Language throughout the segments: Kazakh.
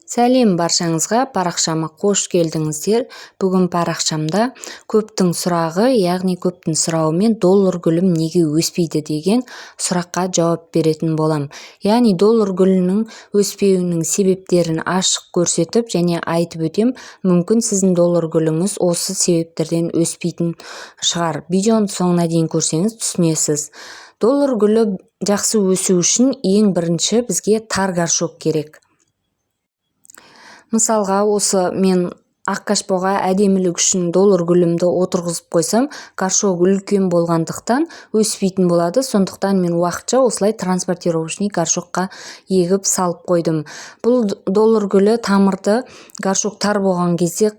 Сәлем баршаңызға, парақшама қош келдіңіздер. Бүгін парақшамда көптің сұрағы, яғни көптің сұрауымен доллар гүлім неге өспейді деген сұраққа жауап беретін болам. Яғни доллар гүлінің өспеуінің себептерін ашық көрсетіп және айтып өтем. Мүмкін сіздің доллар гүліңіз осы себептерден өспейтін шығар. Видеоның соңына дейін көрсеңіз түсінесіз. Доллар гүлі жақсы өсу үшін ең бірінші бізге тар горшок керек. Мысалға, осы мен ақ кашпоға әдемілік үшін доллар гүлімді отырғызып қойсам, горшок үлкен болғандықтан өспейтін болады. Сондықтан мен уақытша осылай транспортировочный горшокқа егіп салып қойдым. Бұл доллар гүлі тамырды горшок тар болған кезде,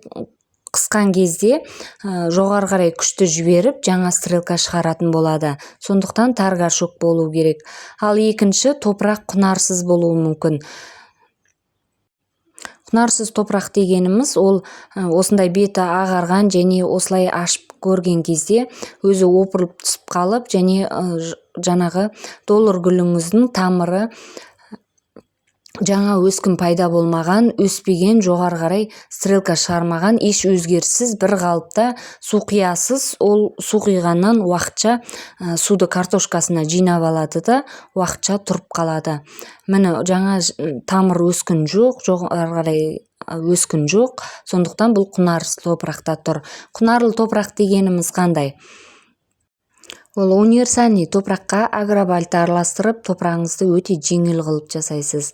қысқан кезде жоғары қарай күшті жіберіп, жаңа стрелка шығаратын болады. Сондықтан тар горшок болу керек. Ал екінші, топырақ құнарсыз болуы мүмкін. Құнарсыз топырақ дегеніміз ол осындай беті ағарған және осылай ашып көрген кезде өзі опырылып түсіп қалып, және жаңағы доллар гүліңіздің тамыры жаңа өскін пайда болмаған, өспеген, жоғары қарай стрелка шығармаған, еш өзгеріссіз бір қалыпта су құясыз. Ол су құйғаннан уақытша суды картошкасына жинап алады да, уақытша тұрып қалады. Міне, жаңа тамыр өскін жоқ, жоғары қарай өскін жоқ, сондықтан бұл құнарсыз топырақта тұр. Құнарлы топырақ дегеніміз қандай? Ол универсальный топыраққа агробальт араластырып, топырағыңызды өте жеңіл қылып жасайсыз.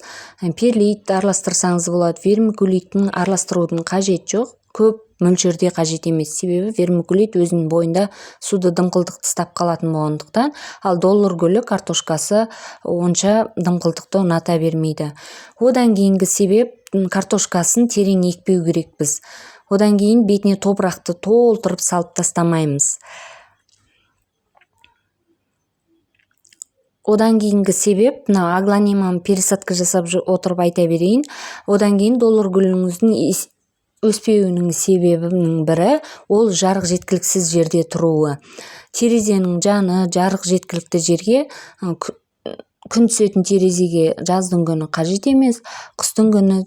Перлит араластырсаңыз болады, вермикулиттің араластырудың қажеті жоқ, көп мөлшерде қажет емес, себебі вермикулит өзінің бойында суды дымқылдықты ұстап қалатын болғандықтан, ал доллар гүлі картошкасы онша дымқылдықты ұната бермейді. Одан кейінгі себеп, картошкасын терең екпеу керекпіз. Одан кейін бетіне топырақты толтырып салып тастамаймыз. Одан кейінгі себеп, мына аглониманы пересадка жасап отырып айта берейін. Одан кейін доллар гүліңіздің өспеуінің себебінің бірі ол жарық жеткіліксіз жерде тұруы. Терезенің жаны жарық жеткілікті жерге, күн түсетін терезеге жаздың күні қажет емес, қыстың күні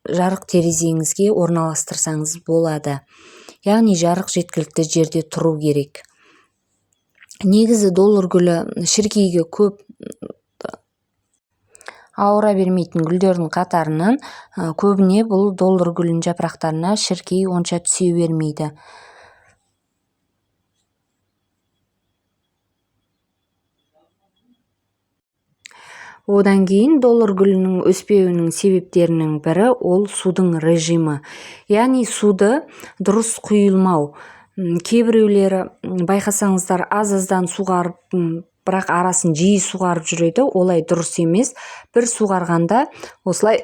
жарық терезеңізге орналастырсаңыз болады. Яғни жарық жеткілікті жерде тұру керек. Негізі доллар гүлі шіркейге көп ауыра бермейтін гүлдердің қатарынан, көбіне бұл доллар гүлінің жапырақтарына шіркей онша түсе бермейді. Одан кейін доллар гүлінің өспеуінің себептерінің бірі ол судың режимі, яғни суды дұрыс құйылмау. Кейбіреулері байқасаңыздар аз-аздан суғарып, бірақ арасын жиі суғарып жүреді. Олай дұрыс емес. Бір суғарғанда осылай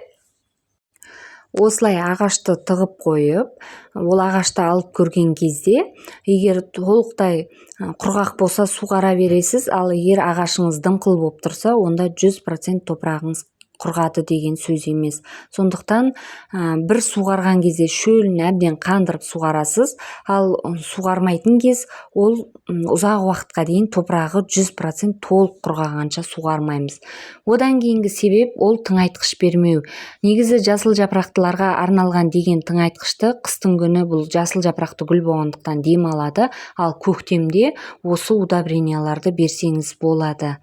ағашты тығып қойып, ол ағашты алып көрген кезде, егер толықтай құрғақ болса суғара бересіз, ал егер ағашыңыз дымқыл болып тұрса, онда 100% топырағыңыз құрғады деген сөз емес. Сондықтан бір суғарған кезде шөлін әбден қандырып суғарасыз, ал суғармайтын кез ол ұзақ уақытқа дейін топырағы 100% толық құрғағанша суғармаймыз. Одан кейінгі себеп ол тыңайтқыш бермеу. Негізі жасыл жапырақтыларға арналған деген тыңайтқышты қыстың күні бұл жасыл жапырақты гүл болғандықтан дем алады, ал көктемде осы удобренияларды берсеңіз болады.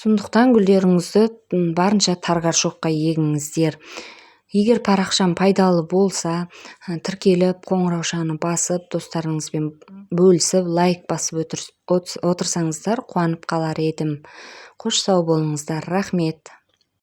Сондықтан гүлдеріңізді барынша тар горшокқа егіңіздер. Егер парақшам пайдалы болса, тіркеліп, қоңыраушаны басып, достарыңызбен бөлісіп, лайк басып отырсаңыздар, қуанып қалар едім. Қош сау болыңыздар. Рахмет.